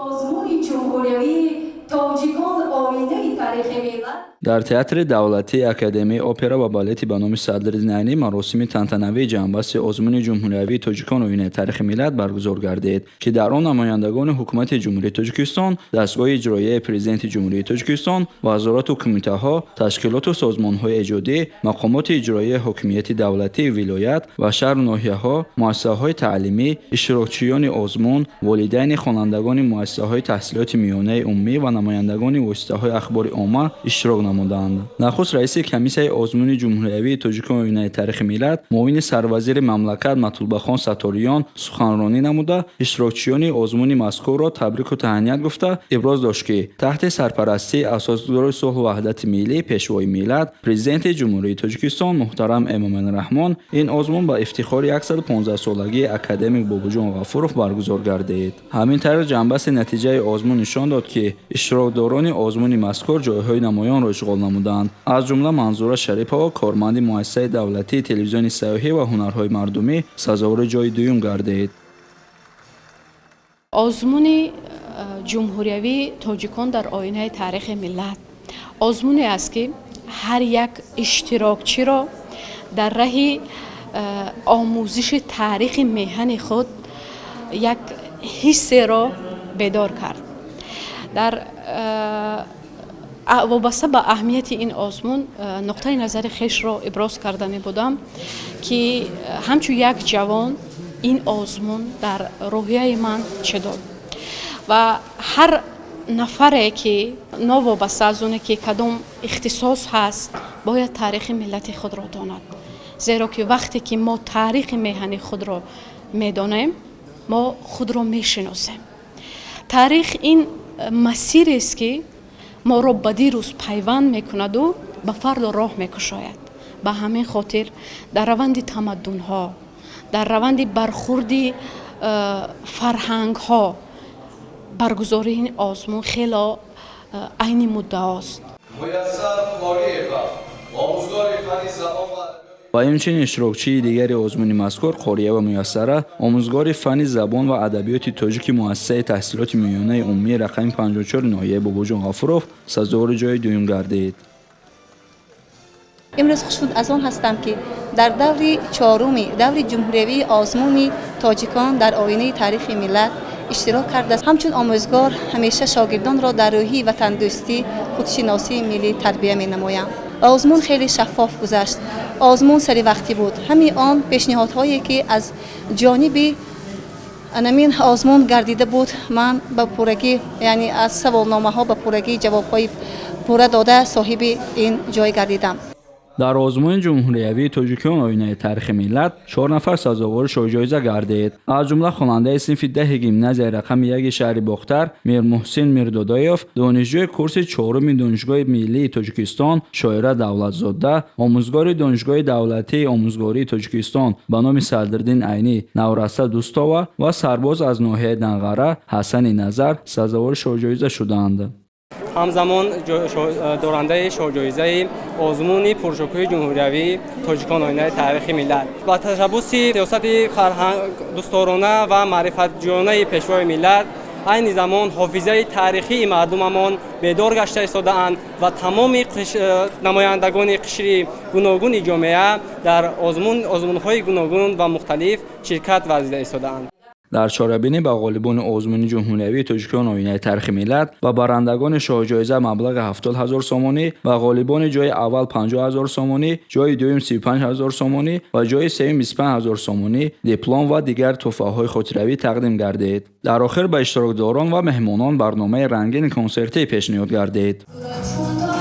Озмуни ҷумҳуриявии «Тоҷикон — оинаи таърихи миллат». Дар Театри давлатии Академияи опера ва балети ба номи Садриддин Айнӣ маросими тантанавии ҷамъбасти озмуни ҷумҳуриявии «Тоҷикон — оинаи таърихи миллат» баргузор гардид, ки дар он намояндагони Ҳукумати Ҷумҳурии Тоҷикистон, дастгоҳи иҷроияи Президенти Ҷумҳурии Тоҷикистон, вазорату кумитаҳо, ташкилоту созмонҳои эҷодӣ, мақомоти иҷроияи ҳокимияти давлатии вилоят ва шаҳру ноҳияҳо, муассисаҳои таълимӣ, иштирокчиёни озмун, волидайни хонандагони муассисаҳои таҳсилоти миёнаи умумӣ ва намояндагони воситаҳои ахбори омма иштирок намуданд. Нахуст раиси комиссияи озмуни ҷумҳуриявии «Тоҷикон — оинаи таърихи миллат», муовини сарвазири мамлакат Матулбахон Сатториён суханронӣ намуда, иштирокчиёни озмуни мазкурро табрику таҳният гуфта, иброз дошт, ки таҳти сарпарастии Асосгузори сулҳу ваҳдати миллӣ, Пешвои миллат, Президенти Ҷумҳурии Тоҷикистон муҳтарам Эмомалӣ Раҳмон ин озмун ба ифтихори 115-солагии академик Бобоҷон Ғафуров баргузор гардид. Ҳамин тариқ, ҷамъбасти натиҷаи озмун нишон дод, ки иштирокдорони озмуни мазкур ҷойҳои намоёнро ишғол намуданд. Аз ҷумла Манзура Шарипова, корманди муассисаи давлатии телевизиони сайёҳӣ ва ҳунарҳои мардумӣ, сазовори ҷои дуюм гардид. Озмуни ҷумҳуриявии «Тоҷикон дар оинаи таърихи миллат» озмуне аст, ки ҳар як иштирокчиро дар раҳи омӯзиши таърихи меҳани худ як ҳиссеро бедор кард. Дар вобаста ба аҳамияти ин озмун нуқтаи назари хешро иброз карда мебудам, ки ҳамчун як ҷавон ин озмун дар рӯҳияи ман чӣ дод ва ҳар нафаре, ки новобаста аз оне ки кадом ихтисос ҳаст, бояд таърихи миллати худро донад, зеро ки вақте ки мо таърихи меҳани худро медонем, мо худро мешиносем. Таърих ин масирест, ки моро ба дирӯз пайванд мекунаду ба фардо роҳ мекушояд. Ба ҳамин хотир дар раванди тамаддунҳо, дар раванди бархурди фарҳангҳо баргузории ин озмун хело айни муддаост. Муяссар Қориева, омӯзгори фанни забон ва Ва инчунин иштирокчии дигари озмуни мазкур Қориева Муяссара, омӯзгори фанни забон ва адабиёти тоҷики муассисаи таҳсилоти миёнаи умумии рақами 54 ноҳияи Бобоҷон Ғафуров, сазовори ҷои дуюм гардид. Имрӯз хушнуд аз он ҳастам, ки дар даври чоруми даври ҷумҳуриявии озмуни «Тоҷикон дар оинаи таърихи миллат» иштирок кардааст. Ҳамчун омӯзгор ҳамеша шогирдонро дар рӯҳии ватандӯстӣ, худшиносии миллӣ тарбия менамоям. Озмун хеле шаффоф гузашт, озмун саривақтӣ буд. Ҳамин он пешниҳодҳое, ки аз ҷониби анамин озмун гардида буд, ман ба пуррагӣ, яъне аз саволномаҳо ба пуррагӣ ҷавобҳои пурра дода, соҳиби ин ҷой гардидам. Дар озмуни ҷумҳуриявии «Тоҷикон — оинаи таърихи миллат» чор нафар сазовори шоҳҷоиза гардид. Аз ҷумла хонандаи синфи 10-и гимназияи рақами 1-и шаҳри Бохтар Мирмуҳсин Мирдодоев, донишҷӯи курси чоруми Донишгоҳи миллии Тоҷикистон Шоира Давлатзода, омӯзгори Донишгоҳи давлатии омӯзгории Тоҷикистон ба номи Садриддин Айнӣ Навраса Дӯстова ва сарбоз аз ноҳияи Данғара Ҳасани Назар сазовори шоҳҷоиза шуданд. Ҳамзамон дорандаи шоҳҷоизаи озмуни пуршукӯҳи ҷумҳуриявии «Тоҷикон — оинаи таърихи миллат» ба ташаббуси сиёсати фарҳангдӯсторона ва маърифатҷӯёнаи Пешвои миллат айни замон ҳофизаи таърихии мардумамон бедор гашта истодаанд ва тамоми намояндагони қишри гуногуни ҷомеа дар озмунҳои гуногун ва мухталиф ширкат варзида истодаанд. Дар чорабинӣ ба ғолибони озмуни ҷумҳуриявии «Тоҷикон — оинаи таърихи миллат» ва барандагони шоҳҷоиза маблағи 70 000 сомонӣ, ба ғолибони ҷои аввал 50 000 сомонӣ, ҷои дуюм 35 000 сомонӣ ва ҷои сеюм 25 000 сомонӣ, диплом ва дигар тӯҳфаҳои хотиравӣ тақдим гардид. Дар охир ба иштирокдорон ва меҳмонон барномаи рангини консертӣ пешниҳод гардид. Чун